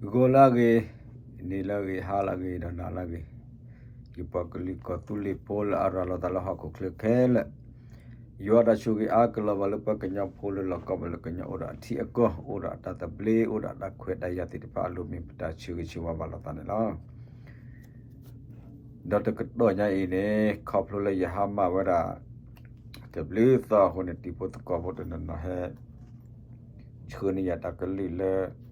ဂီၤလၢအဂ့ၤ, နံၤလၢအဂ့ၤ, ဟါလၢအဂ့ၤ, ဒီးနၤလၢအဂ့ၤ, ယပှၤကလုာ်ကီၢ်သူလ့ၤဖိလၢအရၤလီၤသးလၢဟီၣ်ခိၣ်ချၢခဲလၢာ်, ယွၤတၢ်ဆိၣ်ဂ့ၤအါကလီၤဘၣ်လၢပှၤကညီဖိလၢလီၢ်ကီဘၣ်လၢကညီအိၣ်ဒီးအထံအကီၢ်, အိၣ်ဒီးအတၢ်သဘျ့, အိၣ်ဒီးအတၢ်ခွဲးတၢ်ယာ်သ့ၣ်တဖၣ်အလိၤ မ့ၢ်ပတၢ်ဆၢဂ့ၤဆၢဝါဘၣ်လိာ်သးန့ၣ်လီၤ. ဒီးတကတီၢ်ညါအံၤန့ၣ် ခီဖျိလၢယဟါမၢ်ဝဲဒၣ် တဘျုးသီအဃိန့ၣ် တံၤဖိသကိးဖိတနီၤနီၤဟဲ ဆှၢန့ၢ်ယၤတၢ်ကလုၢ်လၢ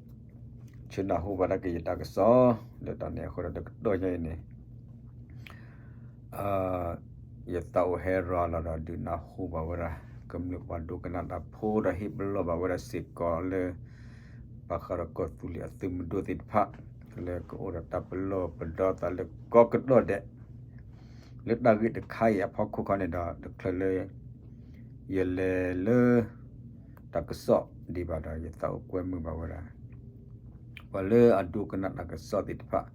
ဆၢနၢ်ဟူဘၣ်ဒၣ်က့ၤယတၢ်ကစီၣ် လၢတၢ်န့ၣ်အဃိဒီးတကတီၢ်ညါအံၤန့ၣ် ယသးအိၣ်ဟဲရၤလီၤဒီးဒုးနၢ်ဟူဘၣ်ဝဲဒၣ် ကမျၢၢ်ပှၤဒိကနၣ်တၢ်ဖိဒီးဟ့ၣ်ပလီၢ်ဘၣ်ဝဲဒၣ်စ့ၢ်ကီးလၢ ဘၣ်ဃးဒီးကီၢ်သူလ့ၤအသုးမုၢ်ဒိၣ်သ့ၣ်တဖၣ် လၢကအိၣ်ဒီးတၢ်ပလီၢ်ပဒီသးလၢကိးကတီၢ်ဒဲး လၢတၢ်ဂ့ၢ်တခါအံၤအဖီခိၣ်ခီန့ၣ်ဒီး တချုးလၢ ယလဲၤလၢ တၢ်ကစီၣ်ဒံးဘၣ်ဒီး ယသးအိၣ်ကွဲမုာ်ဘၣ်ဝဲဒၣ် ပှၤလၢအဒိကနၣ်တၢ်ကစီၣ်သ့ၣ်တဖၣ်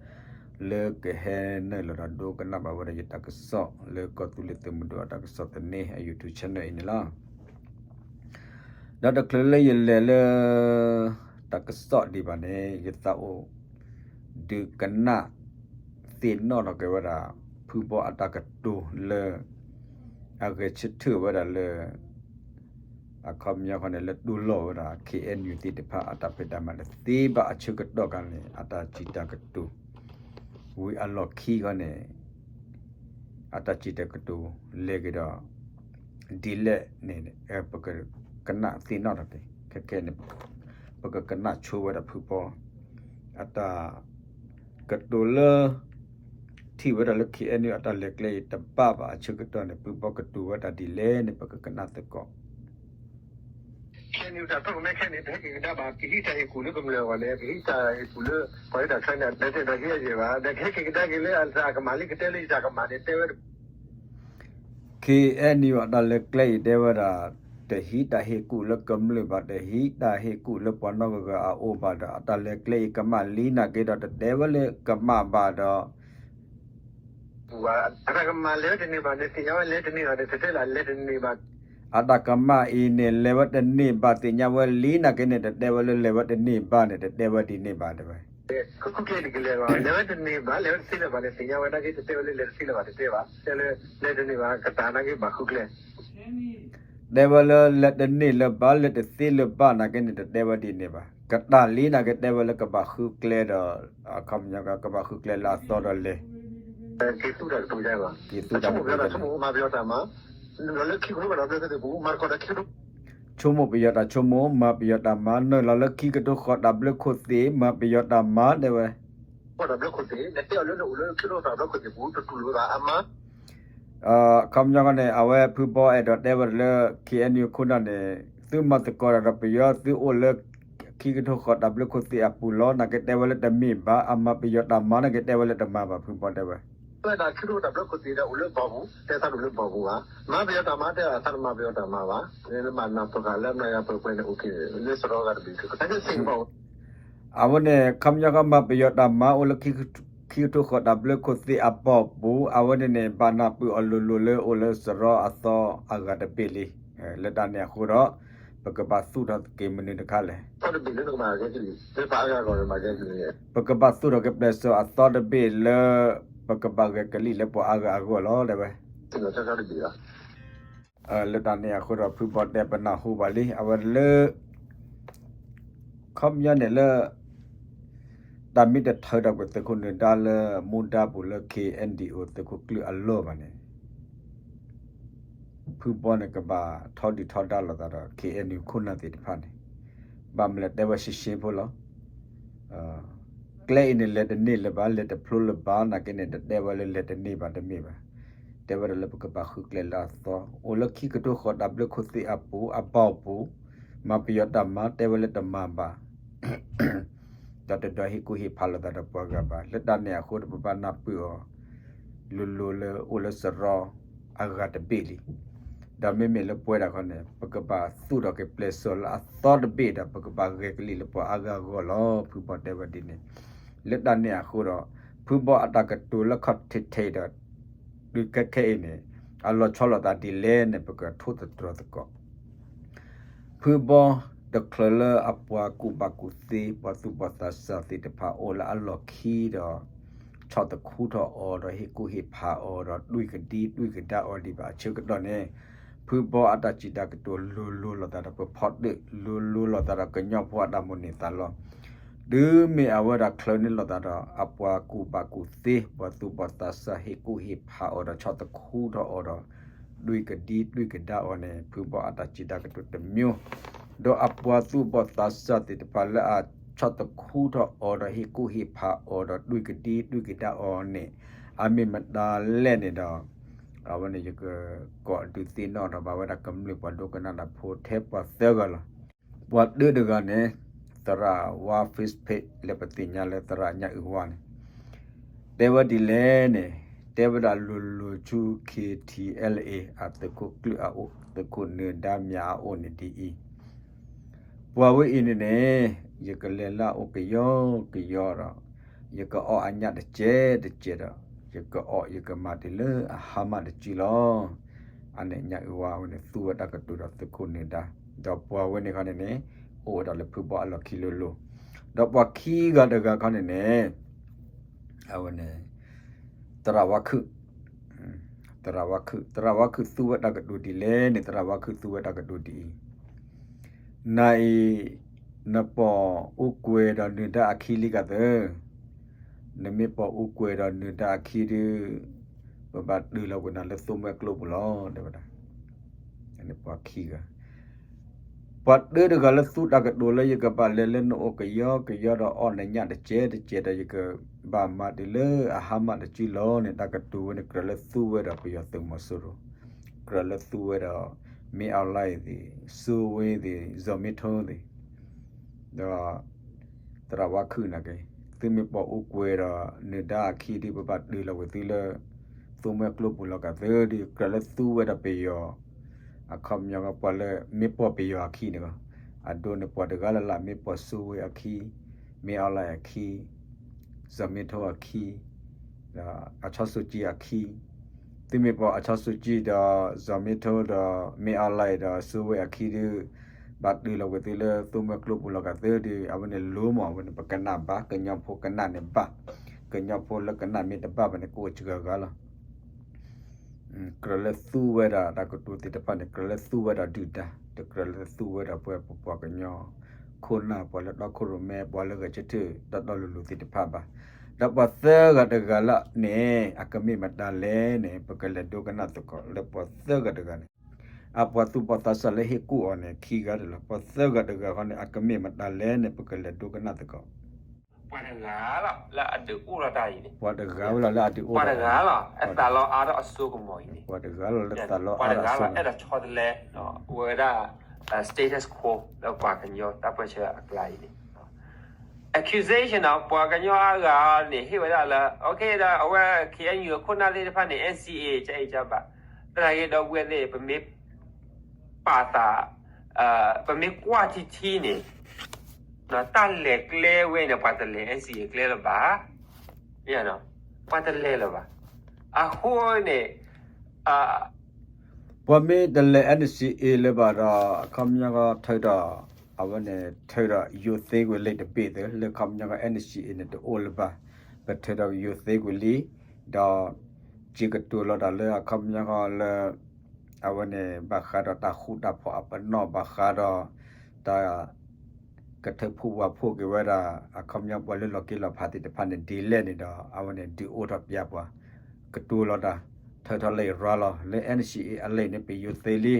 လၢကဟဲနုာ်လီၤဒီးဒိကနၣ်ဘၣ်ဝဲဒၣ်ယတၢ်ကစီၣ် လၢကီၢ်သူလ့ၤသုးမုၢ်ဒိၣ်အတၢ်ကစီၣ်သန့ အ YouTube channel အံၤန့ၣ်လီၤ. ဒီးတချုးလၢယလဲၤလၢ တၢ်ကစီၣ်ဒံးဘၣ်န့ၣ် ယသးအိၣ် ဒုးကနၣ် သ့ၣ်နီၣ်ထီၣ်က့ၤဝဲဒၣ် ဖုဘီအတၢ်ကတိၤလၢ အဂဲၤဆၢထၢၣ်ဝဲဒၣ်လၢ အခီပညီခီန့ၣ် လၢတူၢ်လိာ်ဝဲဒၣ် ခ့ၣ်အဲၣ်ယူၣ် သ့ၣ်တဖၣ် အတၢ်ဖံးတၢ်မၤတသ့ဘၣ်အဆၢကတီၢ်ခါန့ၣ် အတၢ်စံးတၢ်ကတိၤ ဝံၤအလီၢ်ခံခီန့ၣ် အတၢ်စံးတၢ်ကတိၤလဲၤက့ၤဒီး ဒ်လဲၣ်န့ၣ် ပကကနၣ်သ့ၣ်နီၣ်ထီၣ်က့ၤ ခဲခဲန့ၣ် ပကကနၣ်ဆိဝဲဒၣ်ဖုဘီ အတၢ် ကတိၤလၢ ထံၣ်ဝဲဒၣ်လၢ ခ့ၣ်အဲၣ်ယူၣ် အတၢ်လဲၤကျဲအံၤတဘၣ်ဘၣ်အဆၢကတီၢ်န့ၣ် ဖုဘီကတိၤဝဲတၢ်ဒ်လဲၣ်န့ၣ် ပကကနၣ်သကိး ခ့ၣ်အဲၣ်ယူၣ် တၢ်တိၢ်ကမဲခဲန့ၣ် တဟဲက့ၤကဒါဘၣ် ကဟံးတၢ်ဟ့ၣ်ကူၣ်လၢကမျၢၢ်အဂီၢ်န့ၣ် ကဟံးတၢ်ဟ့ၣ်ကူၣ်လၢ ပှၤဟ့ၣ်တၢ်ချၢန့ၣ် ဒီးတဲဒီးဟံးအယဲၢ်ဘၣ် ဒီးကဟဲက့ၤကဒါက့ၤလၢအတၢ်ကမၣ်လံ ကတဲလၢယတၢ်ကမၣ်န့ၣ် တဲဝဲ ခ့ၣ်အဲၣ်ယူၣ် အတၢ်လဲၤကျဲအံၤတဲဝဲဒၣ် တဟံးတၢ်ဟ့ၣ်ကူၣ်လၢကမျၢၢ်ဘၣ် တဟံးတၢ်ဟ့ၣ်ကူၣ်လၢပှၤနီတဂၤဂၤအအိၣ်ဘၣ်ဒီး အတၢ်လဲၤကျဲအံၤကမၣ်လံနာ်က့ဒီး တတဲဝဲလၢကမၣ်ဘၣ်ဒီး အတၢ်ကမၣ်လဲၤဝဲတန့ၢ်ဘၣ်န့ၣ် သ့ၣ်ညါဝဲလဲၤတန့ၢ်ဘၣ်န့ၣ် တတဲလၢလဲၤတန့ၢ်ဘၣ် အတၢ်ကမၣ်အံၤန့ၣ် လဲၤဝဲတန့ၢ်ဘၣ် သ့ၣ်ညါဝဲလံနာ်က့န့ၣ် တတဲဝဲလၢလဲၤဝဲတန့ၢ်ဘၣ်န့ၣ် တတဲဝဲဒ်န့ၣ်ဘၣ်တဲဝဲ ဃုကျဲတကလဲၤဘၣ် လဲၤဝဲတန့ၢ်ဘၣ် လဲၤဝဲတသ့လၢၤဘၣ်န့ၣ် သ့ၣ်ညါဝဲနာ်က့ တတဲဝဲလၢလဲၤတသ့လၢၤဘၣ် တတဲဘၣ် တဲလၢ လဲၤတန့ၢ်ဘၣ် ကတၢ်နာ်က့ဘၣ်ဃုကျဲ တဲဝဲလၢလဲၤတန့ၢ်လၢၤဘၣ် လဲၤတသ့လၢၤဘၣ်နာ်က့န့ၣ် တတဲဝဲဒ်န့ၣ်ဘၣ် ကတၢ်လံနာ်က့တဲဝဲလၢကဘၣ်ဃုကျဲဒီး အခီပညီကဘၣ်ဃုကျဲလၢအသီဒီးလဲၤ က့ၤသူၣ်တၢ်ကတိၤယါဘၣ် က့ၤသူၣ်တၢ်ကတိၤယါ ဆိကမိၣ်ပယီၤတၢ်ဆိကမိၣ် မၤပယီၤတၢ်မၤ နုာ်လီၤလၢခံကထိဘၣ်ဒီးဘျၢသ့ၣ်ပူၤ မၤတခီတၢ်ခံကထိ ဆိကမိၣ်ပယီၤတၢ်ဆိကမိၣ် မၤပယီၤတၢ်မၤ နုာ်လီၤလၢခံကထိဃီးတၢ်ဘျၢခိၣ်သ့ၣ် မၤပယီၤတၢ်မၤတဲဝဲ ဃီးတၢ်ဘျၢခိၣ်သ့ၣ် နတဲအီၤလၢနအိၣ်လၢခံကထိဃီးတၢ်ဘျၢခိၣ်သ့ၣ်ပူၤ တတူၢ်လိာ်ဘၣ်အမၤ အခီပညီန့ၣ် အဝဲဖုဘီအဲၣ်ဒိးတဲဝဲဒၣ်လၢ ခ့ၣ်အဲၣ်ယူၣ် ခိၣ်နၢ်န့ၣ် သုမၤသကိးတၢ်ဒီးပယီၤ သုအိၣ်လၢ ခံကထိဃီးတၢ်ဘျၢခိၣ်သ့ၣ်အပူၤလီၤ နာ်က့တဲဝဲလၢတမ့ၢ်ဘၣ် အမၤပယီၤတၢ်မၤနာ်က့တဲဝဲလၢတမၤဘၣ် ဖုဘီတဲဝဲ ဝဲဒၣ်ခံကထိတၢ်ဘျၢခိၣ်သ့ၣ်ဒီးအိၣ်လၢဘီပူၤ တဲသးဒိၣ်လၢဘီပူၤဘၣ် မၤပယီၤတၢ်မၤတဲအသးတမၤပယီၤတၢ်မၤဘၣ် နမၤနၢ်ပှၤဂၤလၢမနုၤဂၤပှဲၤပှဲၤန့ၣ် အိၣ်က့ၤ လၢစရီဂၤတဘ့ၣ် တၢ်က့ၤစ့ၢ်ကီး အဝဲန့ၣ် ခီပညီကမၤပယီၤတၢ်မၤအိၣ်လၢ ခံကထိဃီးတၢ်ဘျၢခိၣ်သ့ၣ်အဘီပူၤ အဝဲန့ၣ်န့ၣ် ဘၣ်နၢ်ပၢၢ်အီၤလိၤလိၤလၢအိၣ်လၢစရီအသီအဂၤတဘ့ၣ်လံ လၢတၢ်န့ၣ်အဃိဒီး ပကဘၣ်သူၣ်ထီၣ်က့ၤမနုၤတခါလဲၣ် ပကဘၣ်သူၣ်ထီၣ်က့ၤပျဲၢ်စီၣ်အသီတဘ့ၣ်လၢ ပကဘၣ်ဂဲၤကလံၣ်လၢပှၤအါဂၤအဂီၢ်လီၤ တဲဝဲ လၢတၢ်န့ၣ်အဃိဒီး ဖုဘီတဲပနၢ်ဟူဘၣ်လံ အဝဲလၢ ခီပညီန့ၣ်လၢ တၢ်မ့ၢ်တထၢဒီးပသုးခိၣ်နၢၤဒါလၢမူဒါပူၤလၢ ခ့ၣ်အဲၣ်ယူၣ် သုးခိၣ်ကျၢၢ်အလီၢ်ဘၣ်န့ၣ် ဖုဘီန့ၣ် ကဘၣ်ထီဒုၣ်ထီဒါလိာ်သးဒီး ခ့ၣ်အဲၣ်ယူၣ် ခိၣ်နၢ်သ့ၣ်တဖၣ်န့ၣ် ဘၣ်မနုၤလဲၣ်တဲဝဲရှဲရှဲဖိလီၤ ကျဲအံၤန့ၣ် လဲၤတန့ၢ်လၢၤဘၣ် လဲၤတဖျိလၢၤဘၣ် နာ်က့န့ၣ် တတဲဝဲလၢလဲၤတန့ၢ်ဘၣ်တမ့ၢ်ဘၣ် တဲဝဲဒၣ်လၢပကဘၣ်ဃုကျဲလၢအသီ အိၣ်လၢခံကထိဃီးတၢ်ဘျၢခိၣ်သ့ၣ်အပူၤ အဘီပူၤ မၤပယီၤတၢ်မၤ တဲဝဲလၢတမၤဘၣ် ဒီးတဒိးဟ့ၣ်ကူၣ်ဟ့ၣ်ဖးလိာ်သးဒီးပှၤဂၤဘၣ် လၢတၢ်န့ၣ်အဃိဒီး ပဘၣ်နၢ်ပၢၢ်အီၤ လိၤလိၤလၢအိၣ်လၢစရီအဂၤတဘ့ၣ်လံ ဒီးမ့မ့ၢ်လၢပဝဲဒၣ်ခီန့ၣ် ပကဘၣ်သူၣ်ထီၣ်က့ၤပျဲၢ်စီၣ်လၢအသီတဘ့ၣ်ဒီး ပကဘၣ်ဂဲၤကလံၣ်လၢပှၤအါဂၤအဂီၢ်လီၤ ဖုဘီတဲဝဲဒ်န့ၣ် လၢတၢ်န့ၣ်အဃိဒီး ဖုဘီအတၢ်ကတိၤလၢခီၣ်ထံးထံးဒီး တုၤခဲခဲအံၤန့ၣ် အလီၤဆီလိာ်သးဒ်လဲၣ်န့ၣ် ပကထိၣ်သတြီၤသကိး ဖုဘီ တချုးလၢအပှၤကူၣ်ဘၣ်ကူၣ်သ့ ပှၤသူၣ်ဘီၣ်သးစၢ်သ့ၣ်တဖၣ်အိၣ်လၢအလီၢ်ခံဒီး ဆီၣ်သခူထီၣ်အီၤဒီးဟ့ၣ်ကူၣ်ဟ့ၣ်ဖးအီၤဒီး တွံၢ်ကဒံတွံၢ်ကဒါအီၤဒံးဘၣ်အဆၢကတီၢ်န့ၣ်, ဖုဘီအတၢ်စံးတၢ်ကတိၤလိၤလိၤလိာ်သးဒီးပဖီတၢၣ် လိၤလိၤလိာ်သးဒီးကညီဖိအတၢ်မိၣ်န့ၢ်သးလီၤ. တုၤမ့ၢ်အဝဲဒၣ်ချုးန့ၢ်လိာ်သးဒီး အပှၤကူၣ်ဘၣ်ကူၣ်သ့ ပှၤသူၣ်ဘီၣ်သးစၢ်ဟ့ၣ်ကူၣ်ဟ့ၣ်ဖးအီၤဒီးဆီၣ်သခူထီၣ်အီၤဒီး တွံၢ်ကဒံတွံၢ်ကဒါအီၤန့ၣ် ဖုဘီအတၢ်စံးတၢ်ကတိၤတမံၤ, ဒီးအပှၤသူၣ်ဘီၣ်သးစၢ်သ့ၣ်တဖၣ်လၢအဆီၣ်သခူထီၣ်အီၤဒီးဟ့ၣ်ကူၣ်ဟ့ၣ်ဖးအီၤဒီးတွံၢ်ကဒံတွံၢ်ကဒါအီၤန့ၣ် အမ့ၢ်မတၤလဲၣ်န့ၣ်ဒီး အဝဲန့ၣ်ယကကိးဒုးသ့ၣ်နီၣ်ထီၣ်ဘၣ်ဝဲဒၣ်ကမျၢၢ်ပှၤဒိကနၣ်တၢ်ဖိထဲပှၤသၢဂၤလီၤ. ပှၤတၢတဂၤန့ၣ် သရၣ်ဝါ Facebook လၢပသ့ၣ်ညါလၢသရၣ်ညၣ်အုၣ်ဝါန့ၣ် တဲဝဲဒ်လဲၣ်န့ၣ်, တဲဝဲဒၣ်လိၤလိၤဆူ K T L A အသုးခိၣ်ကျၢၢ်အအိၣ် သုးခိၣ်နၢၤဒါမၠးအအိၣ်န့ၣ်ဒ်အံၤ, ပှၤဝဲအံၤန့ၣ်န့ၣ် ယကလဲၤလၢအအိၣ်ကယီကယီဒီး ယကအီၣ်အညၣ်တစဲးတစဲးဒီး ယကအီၣ်ယကမၤတုၤလၢအဟါမၢ်တစုလီၤ. အန့ၣ်ညၣ်အုၣ်ဝါဝဲန့ၣ်သူဝဲတၢ်ကတိၤဒီးသုးခိၣ်နၢၤဒါ, ဒီးပှၤဝဲန့ၣ်ခီန့ၣ်န့ၣ် အိၣ်ဝဲဒၣ်လၢဖုဘီအလီၢ်ခံလိၤလိၤ, ဒီးပှၤခံဂၤတဂၤခီန့ၣ်န့ၣ် အဝဲန့ၣ် သရၣ်ဝါခုၣ်, သရၣ်ဝါခုၣ်, သရၣ်ဝါခုၣ်သူဝဲတၢ်ကတိၤဒ်လဲၣ်န့ၣ် သရၣ်ဝါခုၣ်သူဝဲတၢ်ကတိၤဒ်အံၤ, နၤအံၤ နပိာ်အူကွဲၤဒီးနၢၤဒါအခံလံကသၢ, နမ့ၢ်ပိာ်အူကွဲၤဒီးနၢၤဒါအခံဒုး ပဘၣ်တုၤလီၤဝဲနၤလၢသိမွဲကျိပူၤလီၤ တဲဝဲဒၣ်. ပှၤခံဂၤ ပှၤတၢတဂၤလၢသူတၢ်ကတိၤလၢယကဘၣ်လဲၤလၢနအိၣ်ကယီကယီဒီးအီၣ်နညၣ်တစဲးတစဲးဒီး ယကဘၣ်မၤတုၤလၢအဟါမၢ်တစုလီၤန့ၣ် တၢ်ကတိၤဝဲန့ၣ် ကြၢးလၢသူဝဲဒီးပယီၤသုးမီၤစိရိၤ, ကြၢးလၢသူဝဲဒီး မင်းအောင်လှိုင် သ့ၣ်, စိုးဝင်း သ့ၣ်, ဇော်မင်းထွန်း သ့ၣ် ဒီး သရၣ်ဝါခုၣ်န့ၣ်က့ၤ သုမ့ၢ်ပိာ်အူကွဲၤဒီးနၢၤဒါအခံဒုး ပဘၣ်တုၤလီၤဝဲသုလၢ သိမွဲကျိပူၤလီၤကသၢဒုး ကြၢးလၢသူဝဲဒီးပယီၤ, အခီပညီပှၤလၢမ့ၢ်ပိာ်ပယီၤအခံန့ၣ်လီၤ. အဒိန့ၣ်ပှၤတဂၤလၢ်လၢ် မ့ၢ်ပိာ်စိုးဝင်းအခံ, မင်းအောင်လှိုင် အခံ, ဇော်မင်းထွန်း အခံ, ဒီး အောင်ဆန်းစုကြည် အခံ, သုမ့ၢ်ပိာ် အောင်ဆန်းစုကြည် ဒီး ဇော်မင်းထွန်း ဒီး မင်းအောင်လှိုင် ဒီး စိုးဝင်း အခံဒုး ဘၣ်တုၤလီၤဝဲသုလၢသိမွဲကျိပူၤလီၤကသၢဒုး အဝဲန့ၣ်လိၤမး အဝဲန့ၣ် ပကနၣ်ဘၣ် ကညီဖိကနၣ်န့ၣ်ဘၣ်, ကညီဖိလၢကနၣ်မ့ၢ်တဘၣ်ဘၣ်န့ၣ် ကအိၣ်စှၤဂၤလီၤ. ကြၢးလၢသူဝဲဒၣ်တၢ်ကတိၤသ့ၣ်တဖၣ်န့ၣ် ကြၢးလၢသူဝဲဒၣ်ဒုၣ်ဒါ, တကြၢးလၢသူဝဲဒၣ်ပှၤပပှၤကညီ ခိၣ်နၢ် ပှၤလၢတီခိၣ်ရိၣ်မဲ ပှၤလၢဂဲၤဆၢထၢၣ်တီတီလိၤလိၤသ့ၣ်တဖၣ်ဘၣ်. ဒီးပှၤသၢဂၤတဂၤလၢ်န့ၣ် အကမ့ၢ်မတၤလဲၣ်န့ၣ် ပကလဲၤဒိကနၣ်သကိးလၢပှၤသၢဂၤတဂၤန့ၣ် အပှၤသူၣ်ဘီၣ်သးစၢ်လၢဟ့ၣ်ကူၣ်အီၤန့ၣ် ခံဂၤတလီၤ. ပှၤသၢဂၤတဂၤဃီန့ၣ် အကမ့ၢ်မတၤလဲၣ်န့ၣ် ပကလဲၤဒိကနၣ်သကိး ပှၤတဂၤလီၤလၢအဒုးအိၣ်ထီၣ်တၢ်အံၤန့ၣ်, ပှၤတဂၤဝဲလီၤလၢအဒုးအိၣ်ထီၣ်တၢ်, ပှၤတဂၤလီၤ အသးလီအါထီၣ်အစိကမီၤအံၤန့ၣ်, ပှၤတဂၤလီၤလၢသးလီအါထီၣ်အစိကမီၤ, ပှၤတဂၤလီၤအဲၣ်ဒိးဆီတလဲ ဝဲဒၣ် status quo လၢပှၤကညီတၢ်ပၢဆှၢအကျါအံၤန့ၣ်, accusation နီၤ ပှၤကညီအါဂၤန့ၣ် ဟ့ၣ်ဝဲဒၣ်လၢ okay ဒီးအဝဲ K N U အခိၣ်နၢ်သ့ၣ်တဖၣ်န့ၣ် N C A ကအဲၣ်ကဘၣ်, သနာ်က့ဒီပုၢ်ဝဲၢ်သ့ၣ် ပမ့ၢ် ပာ်သး, ပမ့ၢ်ကွၢ်ထံထံန့ၣ်, တၢ်လဲၤကျဲဝဲန့ၣ် ပှၤတလဲၤ N C A ကျဲလၢၤဘၣ်, ပှၤတလဲၤလၢၤဘၣ်. အဃိန့ၣ်, ပှၤမ့ၢ်တလဲၤ N C A လၢၤဘၣ်ဒီး အခီပညီကထုးဒီး, အဝဲန့ၣ်ထုးဒီးယိၤသ့ကွံာ်လံာ်တဘ့ၣ်သ့ လၢအခီပညီက N C A န့ၣ်တအိၣ်လၢၤဘၣ်, ပထုးဒီးယိၤသ့ကွံာ်လံ, ဒီး စံးကတိၤလီၤတၢ်လၢအခီပညီဃီလၢ အဝဲန့ၣ် ဘၣ်ဃးဒီးတၢ်ဃူတၢ်ဖိးအပနီၣ် ဘၣ်ဃးဒီး တၢ် ကထုးဖှိၣ်ဝးဖှိၣ်က့ၤဝဲဒၣ် အခီပညီပှၤလၢလီၤက့ၤလီၤဖးသ့ၣ်တဖၣ်န့ၣ် ဒ်လဲၣ်န့ၣ်ဒီး အဝဲန့ၣ်ဒုးအိၣ်ထီၣ်ပျဲပှၤ ကတိၤလီၤတၢ် ထုးထီၣ်လံာ်ရၤလီၤ လၢ N C A အလံာ်န့ၣ် ပယိၤသ့လံ,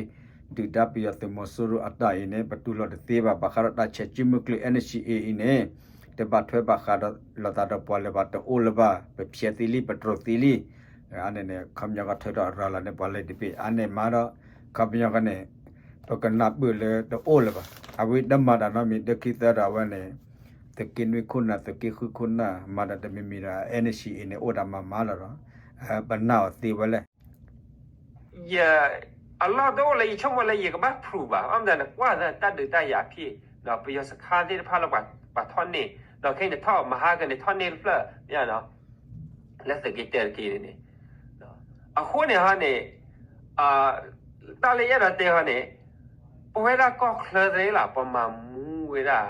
ဒုၣ်ဒါပယီၤသုးမီၤစိရိၤအတၢ်အံၤန့ၣ် ပတူၢ်လိာ်တသ့ဘၣ် ဘၣ်ဃးဒီးတၢ်ဆဲးစုမုၢ်ကျုး N C A အံၤန့ၣ် တဘၣ်ထွဲဘၣ်ဃးဒီးလိာ်သးဒီးပှၤလၢၤဘၣ် တအိၣ်လၢၤဘၣ် ပဖျဲးသ့လံ ပတြီသ့လံ, အန့ၣ်န့ၣ် အခီပညီကထုးထီၣ်ရၤလီၤန့ၣ် ပှၤလၢတဘ့ၣ် အန့ၣ်မးဒီး အခီပညီကန့ၣ် ပကနၢ်ပၢၢ်လၢတအိၣ်လၢၤဘၣ်. အဝဲတမၤတၢ်နီတမံၤ ဒၢခံသၢဒီးအဝဲန့ၣ် သုးက့နွံခိၣ်နၢ် သုးက့ဃုခိၣ်နၢ် မၤတၢ်တမံၤမံၤဒီး N C A န့ၣ် အိၣ်ဒၣ်မၤမၤလီၤဒီး ပနာ်အီၤသ့ဝဲလဲၣ်. ယ အလီၢ်တအိၣ်လၢယဆိကမိၣ်လၢယကဘၣ် prove ဘၣ် အမတၤနကွၢ်သတးဒုးတၢ်ယၤဖံး ပယီၤစခါသ့ၣ်တဖၣ်လၢပှၤထီၣ်န့ၢ် ဒီးခဲအံၤန့ၣ်ထီၣ်မဟါကန့ၣ်ထီၣ်န့ၢ်တဖျၢၣ် လၢသုးက့တၢတက့န့ၣ်န့ၣ် အဃိန့ၣ်ဟီန့ၣ် တၢ်လၢယအဲၣ်ဒိးတဲဟီန့ၣ် ပဝဲဒၣ်ကီၢ်ချၢသ့ၣ်လီၤ ပမၤမူဝဲဒၣ်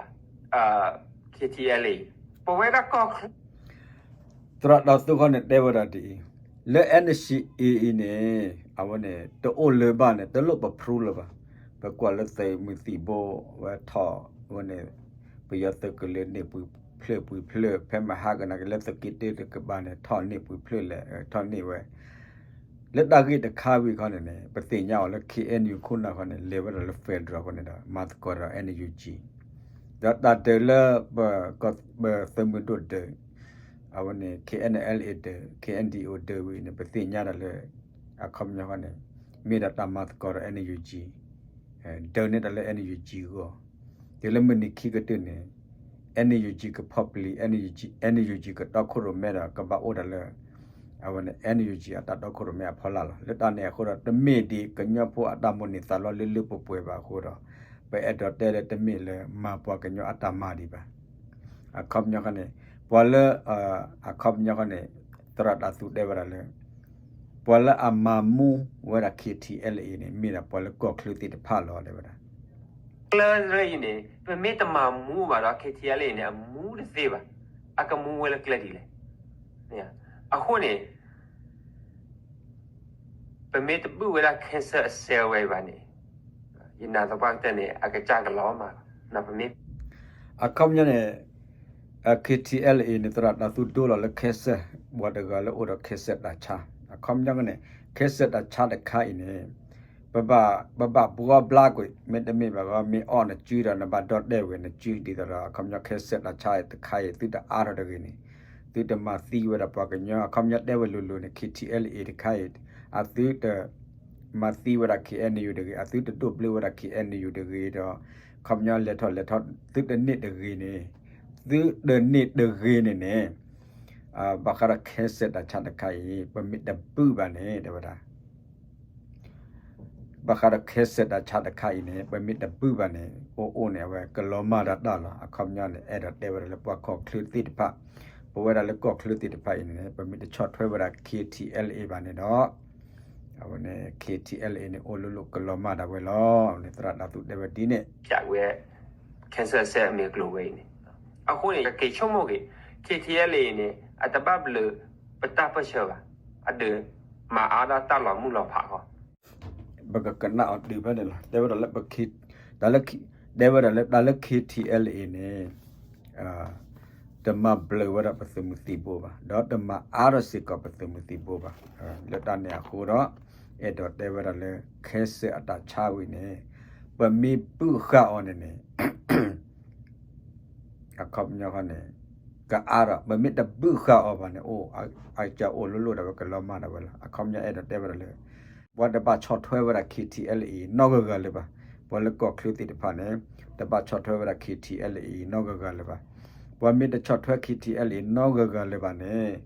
KTLA အံၤ ပဝဲဒၣ်ကီၢ်ချၢ သရၣ်ဒိၣ်သုးခီန့ၣ်တဲဝဲဒၣ်ဒ်အံၤ, လၢ NCA အံၤန့ၣ် အဝဲန့ၣ် တအိၣ်လၢၤဘၣ်န့ၣ် တလိၣ်ပ prove လၢၤဘၣ်. ပကွၢ်လၢသုးမုၢ်သံၣ်ဘိ ဝဲထီၣ်ဝဲန့ၣ် ပယီၤသုးကလၢၤန့ၢ်ပှဲၤဖျၢၣ်ပှဲၤဖျၢၣ် ဖဲမဟါကနၤက့ၤလၢသုးက့တၢတကပၤန့ၣ် ထီၣ်န့ၢ်ပှဲၤဖျၢၣ်လဲၣ် ထီၣ်န့ၢ်ဝဲ လၢတၢ်ဂ့ၢ်တခါဝံၤခီန့ၣ်န့ၣ် ပသ့ၣ်ညါအီၤလၢ KNU ခိၣ်နၢ်ခီန့ၣ် လဲၤဝဲဒၣ်လၢ federal အဃိန့ၣ်ဒီး မၤသကိးဒီး NUG ဒီးတၢ်ဒုးလၢ ပသုးမုၢ်ဒိၣ်ဒုး အဝဲန့ၣ် KNLA ဒုး KNDO ဒုးဝံၤန့ၣ် ပသ့ၣ်ညါတၢ်လၢ အခီပညီခီန့ၣ် မ့ၢ်ဒၣ်တၢ်မၤသကိးဒီး NUG ဒုးန့ၢ်တၢ်လၢ NUG အဂီၢ် တုၤလၢမုၢ်နံၤခံကတၢၢ်န့ၣ် NUG ကဖီၣ်ပျံၤ NUG ကတီခိၣ်ရိၣ်မဲဒီး ကဘၣ်အိၣ်ဒၣ်လၢ အဝဲန့ၣ် NUG အတၢ်တီခိၣ်ရိၣ်မဲအဖီလာ်လီၤ. လၢတၢ်န့ၣ်အဃိဒီး တမ့ၢ်ဒ်ကညီဖိအတၢ်မိၣ်န့ၢ်သးလီလၢလၢပှဲၤပှဲၤဘၣ်အဃိဒီး ပအဲၣ်ဒိးတဲလၢတမ့ၢ်လၢမၤပှၤကညီအတၢ်မၤဒံးဘၣ်. အခီပညီခီန့ၣ် ပှၤလၢ အခီပညီခီန့ၣ် သရၣ်ဒိၣ်သုးတဲဝဲဒၣ်လၢ ပှၤလၢအမၤမူဝဲဒၣ် KTLA အံၤန့ၣ် မ့ၢ်ဒၣ်ပှၤလၢကီၢ်ချၢသ့ၣ်တဖၣ်လီၤ တဲဝဲဒၣ် ကျဲအံၤန့ၣ် ပမ့ၢ်တမၤမူဘၣ်ဒီး KTLA န့ၣ် အမူတသ့ဘၣ်. အကမူဝဲလၢကျဲဒ်လဲၣ်. အဃိန့ၣ် ပမ့ၢ်တဘုၣ်ဝဲဒၣ် cancer အစဲဝဲဘၣ်န့ၣ် ယနာ်သပှၢ်ကတၢၢ်န့ၣ် အကစၢ်ကလီၤမၢ်ဘၣ်. အခီပညီန့ၣ် KTLA အံၤန့ၣ် သရၣ်ဒိၣ်သုးဒိလီၤလၢ cancer ပှၤတဂၤလၢအိၣ်ဒီး cancer တၢ်ဆါ အခီပညီန့ၣ် cancer တၢ်ဆါတခါအံၤန့ၣ် ပဘၣ် ပဘၣ်ဘှီဘျါကွံာ် မ့တမ့ၢ်ဘၣ်ဂီၢ် မ့ၢ်အီၣ်နစုဒီးနဘၣ်ဒီၣ်တဲာ်ဝဲနစု ဒ်သိးဒီး အခီပညီ cancer တၢ်ဆါအံၤတခါအံၤ သုတအါထီၣ်တဂ့ၤန့ၣ် သုတမၤသံဝဲဒၣ်ပှၤကညီ အခီပညီတဲဝဲလိၤလိၤန့ၣ် KTLA တခါအံၤ အသုတ မၤသံဝဲဒၣ် KNU တဂ့ၤ အသုတဒိးဘျၢဝဲဒၣ် KNU တဂ့ၤဒီး အခီပညီလဲၤထီၣ်လဲၤထီၣ် သုတန့ၢ်တဂ့ၤန့ၣ် သုတန့ၢ်တဂ့ၤန့ၣ်န့ၣ် ဘၣ်ဃးဒီး cancer တၢ်ဆါတခါအံၤ ပမ့ၢ်တဘုၣ်ဘၣ်န့ၣ် တဲဝဲဒၣ် ဘၣ်ဃးဒီး cancer တၢ်ဆါတခါအံၤန့ၣ် ပမ့ၢ်တဘုၣ်ဘၣ်န့ၣ် အိၣ်အိၣ်န့ၣ် အဝဲကလီၤမၢ်တၢ်တၢ်လီၤ. အခီပညီန့ၣ် အဲၣ်ဒိးတဲဝဲဒၣ်လၢပှၤကီၢ်ချၢသ့ၣ်တဖၣ် ပဝဲဒၣ်လၢကီၢ်ချၢသ့ၣ်တဖၣ်အံၤန့ၣ် ပမ့ၢ်တဆီၣ်ထွဲဝဲဒၣ် KTLA ဘၣ်န့ၣ်ဒီး အဝဲန့ၣ် KTLA န့ၣ် အိၣ်လိၤလိၤကလီၤမၢ်ဒၣ်ဝဲလီၤ. အဝဲန့ၣ်သရၣ်ဒိၣ်သုးတဲဝဲဒ်န့ၣ် ဖျါဝဲ cancer စဲအမ့ၢ်ကျိၤဝဲအံၤန့ၣ် အဃိန့ၣ် ကက့ၤဆိကမိၣ်က့ၤ KTLA အံၤန့ၣ် အတဘၣ်ဘျုးပတၢ်ပၢၢ်ဆၢဘၣ်. အဒုးမၤအါဒၣ်တၢ်လီၤမုၢ်လီၤဖးဃီ ပကကနၣ်အီၤတုၤဖဲန့ၣ်လီၤ. တဲဝဲဒၣ်လၢ တၢ်လၢ တဲဝဲဒၣ်လၢတၢ်လၢ KTLA အံၤန့ၣ် တမၤဘျုးဝဲဒၣ်ပသုးမုၢ်သံၣ်ဘိဘၣ် ဒီးတမၤအါထီၣ်စ့ၢ်ကီးပသုးမုၢ်သံၣ်ဘိဘၣ်. လၢတၢ်န့ၣ်အဃိဒီး အဲၣ်ဒိးတဲဝဲဒၣ်လၢ cancer အတၢ်ဆါဝံၤန့ၣ် ပမ့ၢ်ဘုၣ်ဃာ်အီၤန့ၣ်န့ၣ် အခီပညီခီန့ၣ် ကအါဒီး ပမ့ၢ်တဘုၣ်ဃာ်အီၤဘၣ်န့ၣ် အိၣ် အကစၢ်အိၣ်လိၤလိၤဒၣ်ဝဲကလီၤမၢ်ဒၣ်ဝဲလီၤ. အခီပညီအဲၣ်ဒိးတဲဝဲဒၣ်လၢ ပှၤတဘၣ်ဆီၣ်ထွဲဝဲဒၣ် KTLA အံၤနီတဂၤဂၤလၢၤဘၣ်. ပှၤလၢကီၢ်ချၢသ့ၣ်တဖၣ်န့ၣ် တဘၣ်ဆီၣ်ထွဲဝဲဒၣ် KTLA အံၤနီတဂၤဂၤလၢၤဘၣ်. ပှၤမ့ၢ်တဆီၣ်ထွဲ KTLA အံၤနီတဂၤဂၤလၢၤဘၣ်န့ၣ်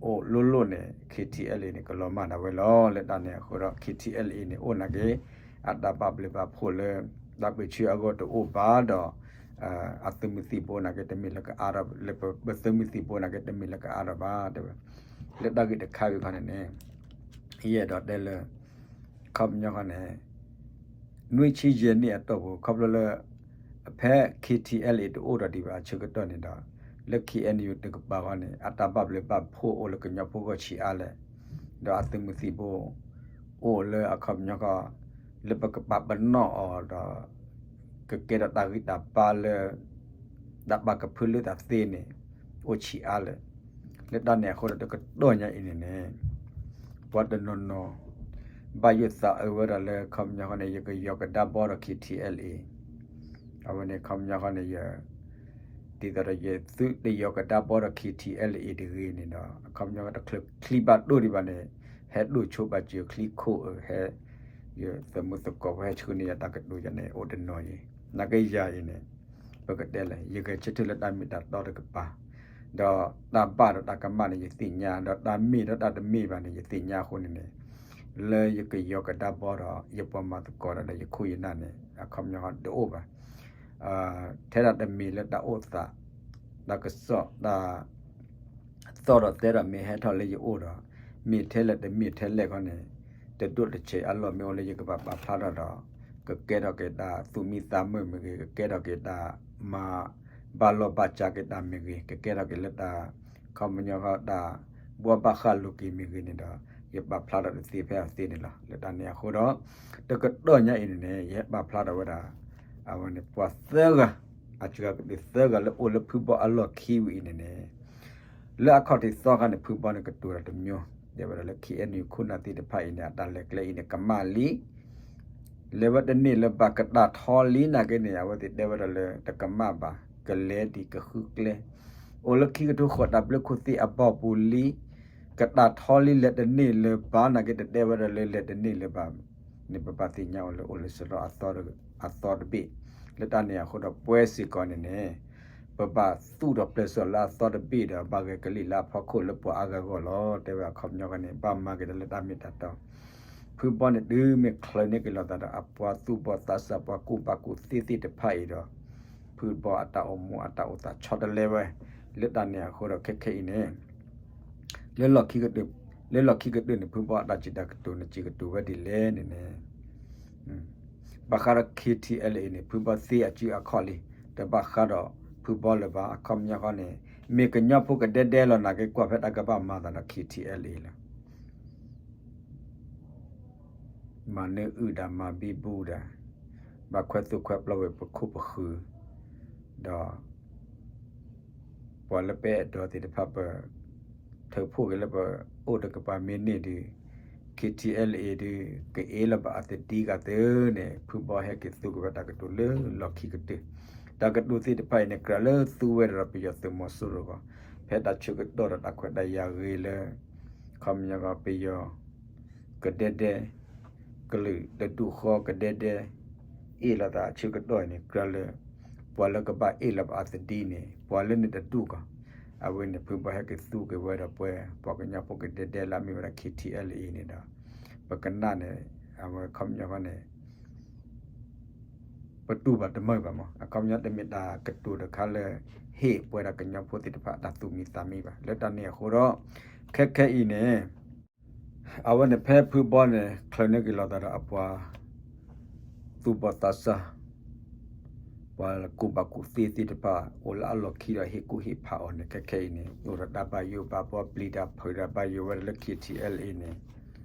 အိၣ်လိၤလိၤန့ၣ် KTLA အံၤန့ၣ် ကလီၤမၢ်ဒၣ်ဝဲလီၤ. လၢတၢ်န့ၣ်အဃိဒီး KTLA အံၤန့ၣ် အိၣ်နာ်က့ အတၢ်ဘၣ်ဘျုးဘၣ်ဖှိၣ်လၢ တၢ်ပၢၢ်ဆၢအဂီၢ်တအိၣ်ဘၣ်ဒီး အသုးမုၢ်သံၣ်ဘိနာ်က့တမ့ၢ်လၢကအါထီၣ် လၢပသုးမုၢ်သံၣ်ဘိနာ်က့တမ့ၢ်လၢကအါထီၣ်ဘၣ် တဲဝဲ လၢတၢ်ဂ့ၢ်တခါဝံၤခီန့ၣ်န့ၣ် ယအဲၣ်ဒိးတဲလၢ ခီပညီခီန့ၣ် နွံဆံယဲၢ်နံၣ်အတီၢ်ပူၤ ခီဖျိလၢ ဖဲ KTLA တအိၣ်ဒီးဒံးဘၣ်အဆၢကတီၢ်န့ၣ်ဒီး လၢ KNU တကပၤဃီန့ၣ် အတၢ်ဘၣ်ဘျုးဘၣ်ဖှိၣ်အိၣ်လၢကညီဖိဂီၢ်ဆံးအါလဲၣ်, ဒီးအသုးမုၢ်သံၣ်ဘိ အိၣ်လၢအခီပညီခီ လၢပကပာ်ပနီၣ်အီၤဒီး ကကဲထီၣ်တၢ်ဂံၢ်တၢ်ဘါလၢ တၢ်ဘၣ်ကဖၢလၢတၢ်သ့န့ၣ် အိၣ်ဆံးအါလဲၣ်. လၢတၢ်န့ၣ်အဃိဒီးတကတီၢ်ညါအံၤန့ၣ်န့ၣ် ပှၤတနီၤနီၤ ဘၣ်ယိၣ်သးအၢဝဲဒၣ်လၢခီပညီဃီန့ၣ် ယကယီၤကဒါဘီဒီး KTLA အဝဲန့ၣ်ခီပညီဃီန့ၣ် ယ ဒ်သိးဒီးယသုတယီၤကဒါဘီဒီး KTLA တဂ့ၤန့ၣ်ဒီး အခီပညီတချုးချံဘၣ်ဒိၣ်ဒံးဘၣ်န့ၣ် ဟဲဒိၣ်ဆိဘၣ်စၢၤချံခိၣ်အၢ ဟဲ ယသုးမုၢ်သကိးပှၤဟဲဆှၢန့ၢ်ယၤတၢ်ကတိၤယၤန့ၣ် အိၣ်တနီၤအံၤ နာ်က့ယၤအံၤန့ၣ် ပကတဲလဲၣ် ယဂဲၤဆၢထၢၣ်လၢတၢ်မ့ၢ်တၢ်တီတကပၤ ဒီးတၢ်ဘၣ်ဒီးတၢ်ကမၣ်န့ၣ် ယသ့ၣ်ညါ ဒီးတၢ်မ့ၢ်ဒီးတၢ်တမ့ၢ်ဘၣ်န့ၣ် ယသ့ၣ်ညါအဃိန့ၣ်န့ၣ် လၢယကယီၤကဒါဘီဒီး ယပှၤမၤသကိးဒီး ယခိၣ်ယနၢ်န့ၣ် အခီပညီတအိၣ်ဘၣ်. ထဲဒၣ်တမ့ၢ်လၢတၢ်အိၣ်သး တၢ်ကစီၣ် တၢ် သီၣ်ဒီးသဲဒီးမ့ၢ်ဟဲထီၣ်လၢယအိၣ်ဒီး မ့ၢ်ထဲလဲၣ်တမ့ၢ်ထဲလဲၣ်ခီန့ၣ် တဒိၣ်တဆံးအလီၢ်မ့ၢ်အိၣ်လၢယကဘၣ်ပာ်ဖျါထီၣ်ဒီး ကကဲထီၣ်က့ၤတၢ်သူၣ်မံသးမုာ်မ့ၢ်ဂ့ၤ, ကကဲထီၣ်က့ၤတၢ်မၤဘၣ်လီၤဘၣ်စးက့ၤတၢ်မ့ၢ်ဂ့ၤ, ကကဲထီၣ်က့ၤလၢတၢ် ခီပညီဃီ တၢ်ဘှီဘၣ်ဃးလိာ်က့ၤမ့ၢ်ဂ့ၤန့ၣ်ဒီး ယပာ်ဖျါထီၣ်တသ့ဖဲအသ့န့ၣ်လီၤ. လၢတၢ်န့ၣ်အဃိဒီး တကတီၢ်ညါအံၤန့ၣ်န့ၣ် ယဟဲပာ်ဖျါထီၣ်ဝဲဒၣ် အဝဲန့ၣ် ပှၤသၢဂၤ, အစှၤကတၢၢ်သၢဂၤလၢအိၣ်လၢဖုဘီအလီၢ်ခံဝံၤအံၤန့ၣ်န့ၣ် လၢအခီၣ်ထံးသီခါန့ၣ် ဖုဘီန့ၣ်ကတိၤတၢ်တမျိုး, တဲဝဲဒၣ်လၢ ခ့ၣ်အဲၣ်ယူၣ် ခိၣ်နၢ်သ့ၣ်တဖၣ်အံၤန့ၣ် အတၢ်လဲၤကျဲအံၤန့ၣ် ကမၣ်လံ လဲၤဝဲတန့ၢ်လၢၤဘၣ်, ကတၢ်ထီလံနာ်က့န့ၣ် အဝဲသ့ၣ်တဲဝဲဒၣ်လၢ တကမၣ်ဘၣ်, ကလဲၤဒံးကဃုကျဲ, အိၣ်လၢခံကထိဃီးတၢ်ဘျၢခိၣ်သ့ၣ်အဘီပူၤလံ, ကတၢ်ထီလံ လဲၤတန့ၢ်လၢၤဘၣ်နာ်က့ တတဲဝဲဒၣ်လၢလဲၤတန့ၢ်လၢၤဘၣ်န့ၣ် ပဘၣ်သ့ၣ်ညါအီၤလၢအိၣ်လၢစရီအသီတဘ့ၣ်. လၢတၢ်န့ၣ်အဃိဒီးပှဲၤစ့ၢ်ကီးန့ၣ်န့ၣ် ပဘၣ်သူၣ်ထီၣ်ပျဲၢ်စီၣ်လၢအသီတဘ့ၣ်ဒီး ဘၣ်ဂဲၤကလံၣ်လၢအဖီခိၣ်လၢပှၤအါဂၤအဂီၢ်လီၤ. တဲဝဲအခီပညီဃီန့ၣ် ဘၣ်မၤက့ၤတၢ်လၢတၢ်မ့ၢ်တၢ်တီ ဖုဘီန့ၣ် တုၤမ့ၢ်ချုးန့ၢ်က့ၤလိာ်သးဒီးအပှၤသူၣ်ဘီၣ်သးစၢ် ပှၤကူၣ်ဘၣ်ကူၣ်သ့သ့ၣ်တဖၣ်အံၤဒီး ဖုဘီအတၢ်အိၣ်မူအတၢ်အိၣ်သးဆီတလဲဝဲ. လၢတၢ်န့ၣ်အဃိဒီးခဲခဲအံၤန့ၣ် လၢလီၢ်ခံကတၢၢ်, လၢလီၢ်ခံကတၢၢ်န့ၣ် ဖုဘီအတၢ်စံးတၢ်ကတိၤန့ၣ် စံးကတိၤဝဲဒ်လဲၣ်န့ၣ်န့ၣ် ဘၣ်ဃးဒီး ခ့ၣ်ထံၣ်အဲလ်အ့ၣ်န့ၣ် ဖုဘီသ့အစုအခီၣ်လံ, တဘၣ်ဃးဒီးဖုဘီလၢၤဘၣ်. အခီပညီဃီန့ၣ် မ့ၢ်ကညီဖိကဒဲဒဲလီၤနာ်က့ ကွၢ်ဖဲတၢ်ကဘၣ်မၤသးဒီး ခ့ၣ်ထံၣ်အဲလ်အ့ၣ်လီၤ. မၤနၢအုၣ်ဒၣ်မၤဘံဘူဒၣ်, ဘၣ်ခွဲးသူၣ်ခွဲးပျီဝဲပခိၣ်ပဃုာ်, ဒီး ပှၤလၢပအဲၣ်ဒိးသ့ၣ်တဖၣ်ပ ထုးဖှိၣ်က့ၤလၢပအိၣ်တကပၤမ့ၢ်န့ၢ်ဒုး ခ့ၣ်ထံၣ်အဲလ်အ့ၣ်ဒုး ကအ့လီၤဘၣ်အသဒံဂၤသ့န့ၣ် ဖုဘီဟဲက့ၤသူက့ၤဝဲတၢ်ကတိၤလၢလီၢ်ခံကတၢၢ်. တၢ်ကတိၤသ့ၣ်တဖၣ်အံၤန့ၣ် ကြၢးလၢသူဝဲဒၣ်ဒီးပယီၤသုးမီၤစိရိၤအဂီၢ်, ဖဲတၢ်ဆၢကတီၢ်ဒီးတၢ်ခွဲးတၢ်ယာ်ဂ့ၤလၢ ခီပညီပယီၤ ကဒဲဒဲ ကလုာ်တဒူၣ်ဃီကဒဲဒဲ အ့ၣ်လိာ်သးအဆၢကတီၢ်အံၤန့ၣ် ကြၢးလၢ ပှၤလၢကဘၣ်အ့ၣ်လိာ်ဘၣ်အသဒံန့ၣ် ပှၤလၢန့ၣ်တဒူၣ်ကီး. အဝဲန့ၣ် ဖုဘီဟဲက့ၤသူက့ၤဝဲဒီးပှၤ ပှၤကညီဖိကဒဲဒဲလၢအမ့ၢ်ဝဲဒၣ် ခ့ၣ်ထံၣ်အဲလ်အ့ၣ်န့ၣ်ဒီး ပကနၣ်န့ၣ် အဝဲခီပညီဃီန့ၣ် ပတူၢ်ဘၣ်တမုာ်ဘၣ်မး. အခီပညီတမ့ၢ်တၢ်ကတိၤတခါလၢ ဟ့ၣ်ပဝဲဒၣ်ကညီဖိသ့ၣ်တဖၣ်အတၢ်သူၣ်မံသးမံဘၣ်. လၢတၢ်န့ၣ်အဃိဒီး ခဲခဲအံၤန့ၣ် အဝဲန့ၣ်ဖဲဖုဘီန့ၣ် ချုးန့ၢ်က့ၤလိာ်သးဒီးအပှၤ သူၣ်ဘီၣ်သးစၢ် ပှၤကူၣ်ဘၣ်ကူၣ်သ့သ့ၣ်တဖၣ် အိၣ်လၢအလီၢ်ခံဒီးဟ့ၣ်ကူၣ်ဟ့ၣ်ဖးအီၤန့ၣ် ခဲခဲအံၤန့ၣ် အိၣ်ဒီးတၢ်ဘၣ်ယိၣ်ဘၣ်ဘှီ ပျံၤတၢ်ဖုးတၢ်ဘၣ်ယိၣ်ဝဲဒၣ်လၢ ခ့ၣ်ထံၣ်အဲလ်အ့ၣ်န့ၣ်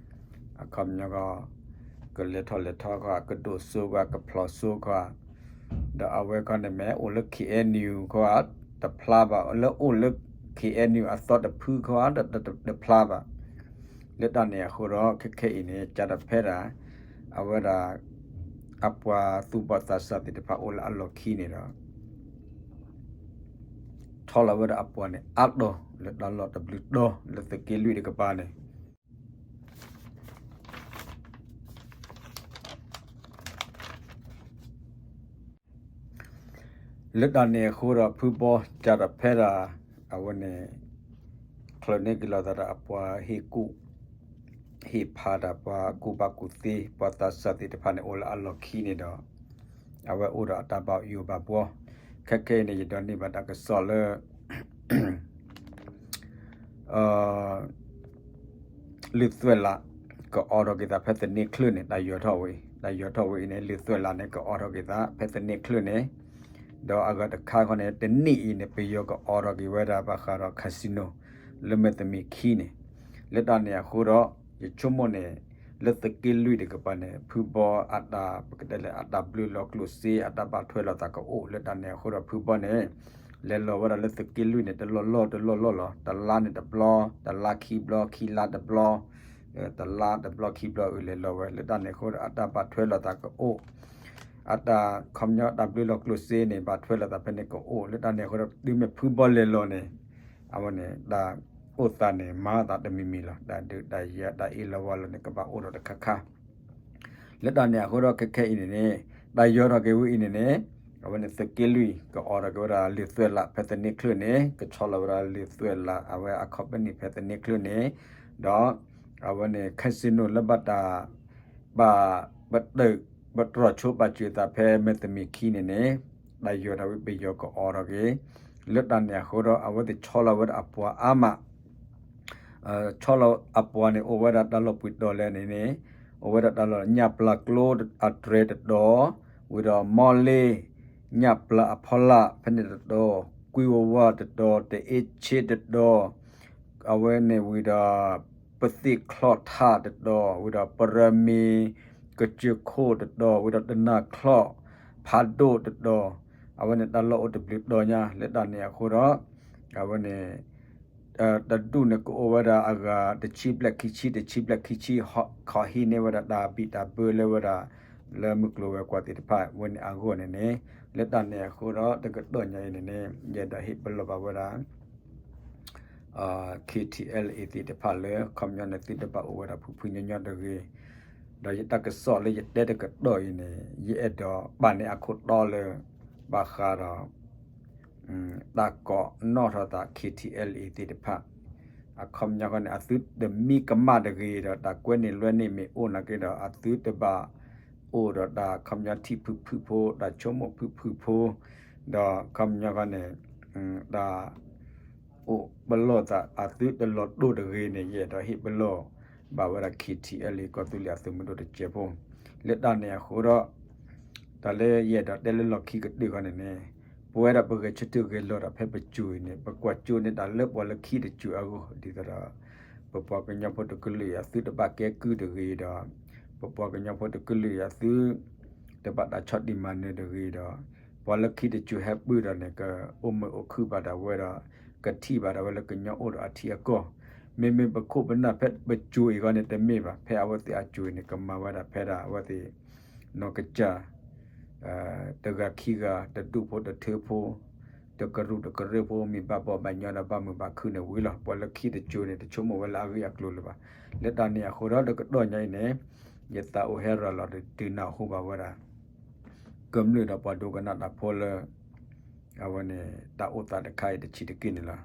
အခီပညီဃီ ကလဲၤထီၣ်လဲၤထီခီ ကဒိၣ်စိခီ ကဖျိးစိခီ ဒီးအဝဲခီန့ၣ်မ့ၢ်အိၣ်လၢ ခ့ၣ်အဲၣ်ယူၣ် ခီ တဖျါဘၣ်, လၢအိၣ်လၢ ခ့ၣ်အဲၣ်ယူၣ် အသီတဖုခီ တဖျါဘၣ်. လၢတၢ်န့ၣ်အဃိဒီး ခဲခဲအံၤန့ၣ် ကၢ်ဒီးဖဲဒၣ် အဝဲဒၣ် အပှၤသူၣ်ဘီၣ်သးစၢ်သ့ၣ်တဖၣ်အိၣ်လၢအလီၢ်ခံန့ၣ်ဒီး ထီၣ်လီၤဝဲဒၣ်အပှၤန့ၣ် အါတီၤ လၢတၢ်လီၢ်တဘျုးတီၤ လၢသုးက့လွံၢ်တကပၤန့ၣ် လၢတၢ်န့ၣ်အဃိဒီး ဖုဘီကၢ်ဒီးဖဲဒၣ် အဝဲန့ၣ် ချုးန့ၢ်က့ၤလိာ်သးဒီးအပှၤဟ့ၣ်ကူၣ် ဟ့ၣ်ဖးတၢ် ပှၤကူၣ်ဘၣ်ကူၣ်သ့ ပှၤသးစၢ်သ့ၣ်တဖၣ်န့ၣ် အိၣ်လၢအလီၢ်ခံန့ၣ်ဒီး အဝဲအိၣ်ဒီးအတၢ်ဘၣ်ယိၣ်ဘၣ်ဘှီ. ခဲခဲအံၤန့ၣ် ယဒိးန့ၢ်ဘၣ်တၢ်ကစီၣ်လၢ လုၢ်သွဲၣ်လး ကအိးထီၣ်က့ၤသးဖဲသန့ချၢၣ်န့ၣ် တၢ်ယီၤထီၣ်ဝဲအံၤ, တၢ်ယီၤထီၣ်ဝဲအံၤန့ၣ် လုၢ်သွဲၣ်လးန့ၣ် ကအိးထီၣ်က့ၤသးဖဲသန့ချၢၣ်န့ၣ်, ဒီးအဂၤတခါခီန့ၣ် တနံၣ်အံၤန့ၣ် ပယီၤကအိးထီၣ်က့ၤဝဲဒၣ်ဘၣ်ဃးဒီး casino လၢမဲၢ်သမံးခံန့ၣ်, လၢတၢ်န့ၣ်အဃိဒီး ယဆိကမိၣ်န့ၣ် လၢသုးက့လွံၢ်တကပၤန့ၣ် ဖုဘီအတၢ် ပကတဲလဲၣ် အတၢ်ဘျုးလီၤကျိၣ်စ့ အတၢ်ဘၣ်ထွဲလိာ်သးကအိၣ် လၢတၢ်န့ၣ်အဃိဒီး ဖုဘီန့ၣ် လဲၤလီၤဝဲဒၣ်လၢသုးက့လွံၢ်န့ၣ် တလီၢ်လီၢ်တလီၢ်လီၢ်လီၤ, တလါန့ၣ်တဘျီ, တလါခံဘျီ, ခံလါတဘျီ, တလါတဘျီခံဘျီအုးလဲၤလီၤဝဲ လၢတၢ်န့ၣ်အဃိဒီး အတၢ်ဘၣ်ထွဲလိာ်သးကအိၣ်, အတၢ်ခီပညီတၢ်ဘျုးလီၤကျိၣ်စ့န့ၣ် ဘၣ်ထွဲလိာ်သးဖဲန့ၣ်ကအိၣ် လၢတၢ်န့ၣ်အဃိဒီး တုၤမ့ၢ်ဖုဘီလဲၤလီၤန့ၣ် အဝဲန့ၣ် တၢ်အိၣ်သးန့ၣ် မၤသးတမံၤမံၤလီၤ, တၢ်ဒုးတၢ်ယၤတၢ်အ့ၣ်လိာ်ဝါလိာ်န့ၣ် ကဘၣ်အိၣ်ဒီးတခါခါ လၢတၢ်န့ၣ်အဃိဒီး ခဲခဲအံၤန့ၣ်န့ၣ် တၢ်ယီၤထီၣ်က့ၤဝဲအံၤန့ၣ်န့ၣ် အဝဲန့ၣ်သုးက့လွံၢ် ကအိးထီၣ်က့ၤဝဲဒၣ်လုၢ်သွဲၣ်လးဖဲသန့ချၢၣ်န့ၣ် ကဆီလီၤဝဲဒၣ်လုၢ်သွဲၣ်လး အဝဲအ company ဖဲသန့ချၢၣ်န့ၣ်, ဒီး အဝဲန့ၣ် casino လၢဘၣ်တၢ် ဘၣ် ပတၢၣ် ပတြီၢ်ဆိပာ်စၢၤသးဖဲမဲၢ်သမံးခံန့ၣ်န့ၣ် တၢ်ယီၤထီၣ်ဝဲ ပယီၤကအိးထီၣ်က့ၤ, လၢတၢ်န့ၣ်အဃိဒီး အဝဲသ့ၣ်ဆီလီၤဝဲဒၣ်အပှၤအါမး ဆီလီၤအပှၤန့ၣ် အိၣ်ဝဲဒၣ်တၢ်လီၢ်ပှဲၤတီၤလဲၣ်န့ၣ်န့ၣ် အိၣ်ဝဲဒၣ်တၢ်လီၢ်ညၣ်ပျၢ်ကျိအတြဲၤတတီၤ, ဝံၤဒီးမီလ့ ညၣ်ပျၢ်အဖီလာ်ဖဲန့ၣ်တတီၤ, ကွံဝဝါတတီၤ, တအ့ဆ့တတီၤ, အဝဲန့ၣ်ဝံၤဒီး ပသ့ၣ်ချီၣ်ထၣ်တတီၤ, ဝံၤဒီးပရမ့ၤကစၢၢ်ခိၣ်တတီၤ, ဝံၤဒီးတနၢ်ချီၣ် ဖးဒိၣ်တတီၤ, အဝဲန့ၣ်တၢ်လီၢ်အိၣ်တဘျုးတီၤညါ လၢတၢ်န့ၣ်အဃိဒီး အဝဲန့ၣ် တဒူၣ်န့ၣ်ကအိၣ်ဝဲဒၣ်အဂၤတဆံဘျဲၣ်ခံဆံ တဆံဘျဲၣ်ခံဆံ ခီဟံးန့ၢ်ဝဲဒၣ်တၢ်ဘံၣ်တၢ်ဘၢလၢဝဲဒၣ် လၢမုၢ်ကျိၤဝဲၤကွာ်သ့ၣ်တဖၣ်ဝဲန့ၣ်အဂီၢ်န့ၣ်န့ၣ် လၢတၢ်န့ၣ်အဃိဒီး တကတီၢ်ညါအံၤန့ၣ်န့ၣ် ယအဲၣ်ဒိးဟ့ၣ်ပလီၢ်ဘၣ်ဝဲဒၣ် KTLA သ့ၣ်တဖၣ်လၢ ခီပညီန့ၣ် သုတဘၣ်အိၣ်ဝဲဒၣ်ဖုဖုညီညီတဂ့ၤ, ဒီးယတၢ်ကစီၣ်လၢယတဲတကတီၢ်အံၤန့ၣ် ယအဲၣ်ဒိးပာ်န့ၢ်အခိၣ်တီလၢ ဘၣ်ဃးဒီး တၢ်ကိးနီၣ်ထီၣ်သး KTLA သ့ၣ်တဖၣ် အခီပညီဃီန့ၣ် အသုတမံကမၣ်တဂ့ၤဒီး တၢ်ကွဲန့ၢ်လွဲန့ၢ်မ့ၢ်အိၣ်နာ်က့ဒီး အသုတဘၣ်အိၣ်ဒီးတၢ်ခီပညီထံၣ်ဖုၣ်ဖုၣ်ဖိ တၢ်ဆိကမိၣ်ဖုၣ်ဖုၣ်ဖိ ဒီးခီပညီဃီန့ၣ် တၢ် အိၣ်ပလီၢ်သးအသုတလီၤတိၢ်တဂ့ၤန့ၣ် ယအဲၣ်ဒိးဟ့ၣ်ပလီၢ်ဘၣ်ဝဲဒၣ် KTLA ကီၢ်သူလ့ၤအသုးမုၢ်ဒိၣ်တစဲးဖိ, လၢတၢ်န့ၣ်အဃိဒီး တၢ်လၢယအဲၣ်ဒိးတဲလၢလီၢ်ခံကတၢၢ်ဃီန့ၣ်န့ၣ် ပဝဲဒၣ်ပဂဲၤဆၢထၢၣ်ဂဲၤလီၤဒီးဖဲပစိၤအံၤန့ၣ် ပကွၢ်စိန့ၢ်တၢ်လၢပှၤလၢခံတစိၤအဂီၢ် ဒ်သိးဒီး ပပှၤကညီဖိတကလုာ်အံၤ အသုတဘၣ်ကဲကုၢ်တဂ့ၤဒီး ပပှၤကညီဖိတကလုာ်အံၤ အသု တဘၣ်တၢ်ဆီၣ်တံၢ်မၤနၢၤတဂ့ၤဒီး ပှၤလၢခံတစိၤဟဲပၢၢ်ဒီးန့ၣ် ကအိၣ်မုာ်အိၣ်ခုၣ်ဘၣ်ဒၣ်ဝဲဒီး ကထံၣ်ဘၣ်ဒၣ်ဝဲလၢကညီအိၣ်ဒီးအထံအကီၢ်, မ့မ့ၢ်ပခိၣ်ပနၢ်ဖဲပစိၤအံၤဃီန့ၣ်တမ့ၢ်ဘၣ်, ဖဲအဝဲသ့ၣ်အစိၤအံၤန့ၣ် ကမၤဝဲဒၣ်ဖဲဒၣ်အဝဲသ့ၣ် နီၢ်ကစၢ် တဂၤခံဂၤ တဒူၣ်ဖိတထၢဖိ တကရူၢ်တကရၢဖိ မ့ၢ်ဘၣ်ဘီၣ်ဘၣ်ညီဒီးဘၣ်မုာ်ဘၣ်ခုၣ်န့ၣ်ဝံၤလီၤ. ပှၤလၢခံတစိၤန့ၣ် တဆိကမိၣ်ဝဲလၢအဂ့ၢ်အကျိၤလၢၤဘၣ်. လၢတၢ်န့ၣ်အဃိဒီး တကတီၢ်ညါအံၤန့ၣ် ယသးအိၣ်ဟဲရၤလီၤဒုးနၢ်ဟူဘၣ်ဝဲဒၣ် ကမျၢၢ်ဒီးပှၤဒိကနၣ်တၢ်ဖိလၢ အဝဲန့ၣ် တၢ်အိၣ်သးတခါအံၤတဆံးတက့ၢ်န့ၣ်လီၤ.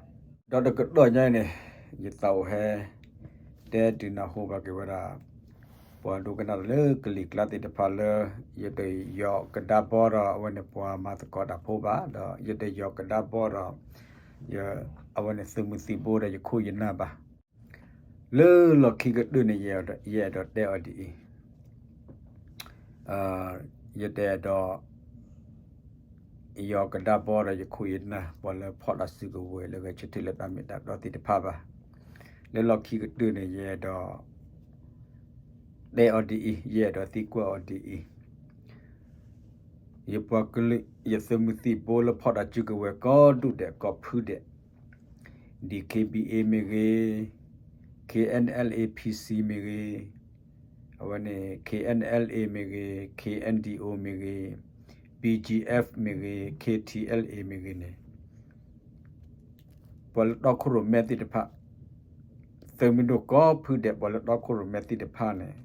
ဒီးတကတီၢ်ညါအံၤန့ၣ် ယသးအိၣ်ဟဲ တဲဒုးနၢ်ဟူဘၣ်က့ၤဝဲဒၣ် ပှၤဒိကနၣ်တၢ်လၢကလံၤကျါသ့ၣ်တဖၣ်လၢ ယတယီၤကဒါဘီဒီး အဝဲန့ၣ်ပှၤမၤသကိးတၢ်ဖိဘၣ်, ဒီးယတယီၤကဒါဘီဒီး အဝဲန့ၣ်သုးမုၢ်သံၣ်ဘိဒီးယခိၣ်ယနၢ်ဘၣ်. လၢလီၢ်ခံကတၢၢ်န့ၣ် ယအဲၣ်ဒိးတဲအီၤဒ်အံၤ ယတအဲၣ်ဒိး ယီၤကဒါဘီဒီးယခိၣ်ယနၢ် ပှၤလၢဖီၣ်တၢ်စုကဝဲၤလၢဂဲၤဆၢထၢၣ်လၢတၢ်မ့ၢ်တၢ်တီသ့ၣ်တဖၣ်ဘၣ်. လၢလီၢ်ခံကတၢၢ်န့ၣ် ယအဲၣ်ဒိး တဲအီၤဒ်အံၤ, ယအဲၣ်ဒိးသံကွၢ်အီၤဒ်အံၤ, ယပှၤကလုာ် ယသုးမုၢ်သံၣ်ဘိလၢဖီၣ်တၢ်စုကဝဲၤကိးဒူၣ်ဒဲးကိးဖုဒဲး DKBA မ့ၢ်ဂ့ၤ, KNLA PC မ့ၢ်ဂ့ၤ, အဝဲန့ၣ် KNLA မ့ၢ်ဂ့ၤ, KNDO မ့ၢ်ဂ့ၤ, BGF မ့ၢ်ဂ့ၤ, KTLA မ့ၢ်ဂ့ၤန့ၣ် ပှၤလၢတီခိၣ်ရိၣ်မဲသ့ၣ်တဖၣ် သုးမုၢ်ဒိၣ်ကိးဖုဒဲး ပှၤလၢတီခိၣ်ရိၣ်မဲသ့ၣ်တဖၣ်န့ၣ်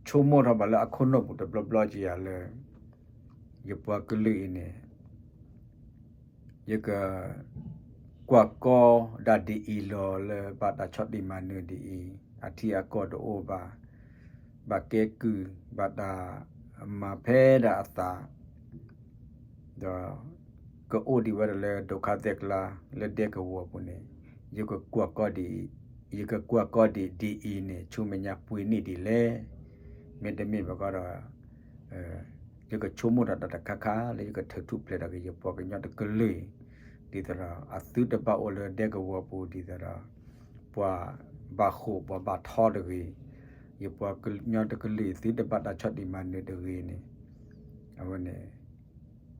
ဆိကမိၣ်ထီၣ်ဘၣ်လၢအခိၣ်နူာ်ပူၤတဘျီဘျီကယၤလၢ ယပှၤကလုာ်အံၤန့ၣ် ယက ကွၢ်ကီဒၣ်ဒ်အံၤလီၤလၢဘၣ်တၢ်ဆီၣ်တံၢ်မၤနၢၤဒ်အံၤ, အထံအကီၢ်တအိၣ်ဘၣ်, ဘၣ်ကဲကုၢ်, ဘၣ်တၢ်မၤဖဲဒၣ်အသး ဒီး ကအိၣ်ဒံးဝဲဒၣ်လၢဒုက္ခသည်ကျါ လၢဒဲကဝီၤပူၤန့ၣ် ယကကွၢ်ကီဒ်အံၤ, ယကကွၢ်ကီဒ်ဒ်အံၤန့ၣ် ဆူမဲာ်ညါပှဲၤနံၣ်ဒ်လဲၣ်. မ့တမ့ၢ်ဘၣ်ဃီဒီး ယကဆိကမိၣ်ထီၣ်တၢ်တခါခါလၢယကထုးထူၣ်ဖျဲးထီၣ်က့ၤ ယပှၤကညီတကလုာ် ဒ်သိးဒီး အသုတဘၣ်အိၣ်လၢဒဲကဝီၤပူၤ ဒ်သိးဒီး ပှၤဘၣ်ဃိာ်ပှၤဘၣ်ထီတဂ့ၤ, ယပှၤကညီတကလုာ်သုတဘၣ်တၢ်ဆီၣ်တံၢ်မၤနၢၤတဂ့ၤန့ၣ် အဝဲန့ၣ်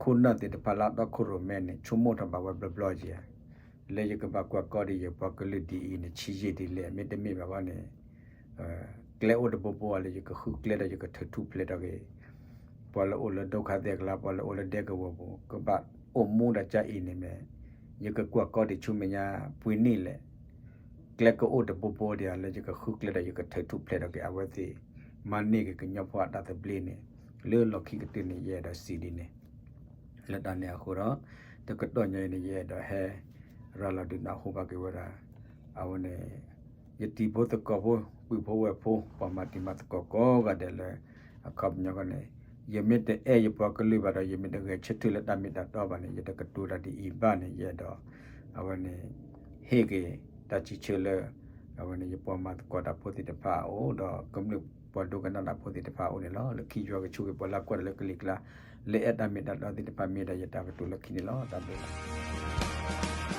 ခိၣ်နၢ်သ့ၣ်တဖၣ်လၢတီခိၣ်ရိၣ်မဲန့ၣ် ဆိကမိၣ်ထီၣ်ဘၣ်ဝဲဘျီဘျီက့ၤ လၢယကဘၣ်ကွၢ်ကီဒ်ယပှၤကလုာ်ဒ်အံၤန့ၣ် ဆံးယံာ်ဒ်လဲၣ်. မ့တမ့ၢ်ဘၣ်ဘၣ်န့ၣ် ကျဲအိၣ်တဘိဘိလၢယကဃုကျဲဒီးယကထုးထူၣ်ဖျဲးထီၣ်က့ၤ ပှၤလၢအိၣ်လၢဒုက္ခသည်ကျါ ပှၤလၢအိၣ်လၢဒဲကဝီၤပူၤ ကဘၣ်အိၣ်မူဒ်ကါအံၤန့ၣ်မ့ၢ် ယကကွၢ်ကီဒ်ဆူမဲာ်ညါပှဲၤနံၣ်လဲၣ်. ကျဲကအိၣ်တဘိဘိဒ်အံၤလၢယကဃုကျဲဒီးယကထုးထူၣ်ဖျဲးထီၣ်က့ၤအဝဲသ့ၣ် မၤန့ၢ်က့ၤကညီဖိအတၢ်သဘျ့န့ၣ် လၢလီၢ်ခံကတၢၢ်န့ၣ် ယအဲၣ်ဒိးစံးဒ်န့ၣ် လၢတၢ်န့ၣ်အဃိဒီး တကတီၢ်ညါအံၤန့ၣ် ယအဲၣ်ဒိးဟဲ ရၤလီၤဒုးနၢ်ဟူဘၣ်က့ၤဝဲဒၣ် အဝဲန့ၣ် ယတံၤဖိသကိးဖိ ပုၢ်ဖိဝဲၢ်ဖိ ပှၤမၤတံၤမၤသကိးကိးဂၤဒဲးလၢ အခီပညီဃီန့ၣ် ယမ့ၢ်တအဲၣ်ယပှၤကလုာ်ဘၣ်ဒီး ယမ့ၢ်တဂဲၤဆၢထၢၣ်လၢတၢ်မ့ၢ်တၢ်တီဘၣ်န့ၣ် ယတကတိၤတၢ်ဒ်အံၤဘၣ်န့ၣ် ယအဲၣ်ဒိး အဝဲန့ၣ် ဟ့ၣ်က့ၤတၢ်စံးဆၢလၢ အဝဲန့ၣ် ယပှၤမၤသကိးတၢ်ဖိသ့ၣ်တဖၣ်အအိၣ်ဒီး ကမျၢၢ် ပှၤဒိကနၣ်တၢ်ဖိသ့ၣ်တဖၣ်အအိၣ်န့ၣ်လီၤ. လၢခံယွၤကဆိၣ်ဂ့ၤပှၤလၢအကွၢ်တၢ်လၢကလံၤကျါ လၢအဲၣ်တၢ်မ့ၢ်တၢ်တီသ့ၣ်တဖၣ် မ့ၢ်ဒၣ်ယတၢ်ကတိၤလၢခံန့ၣ်လီၤ. တၢ်ဘျုးလီၤ.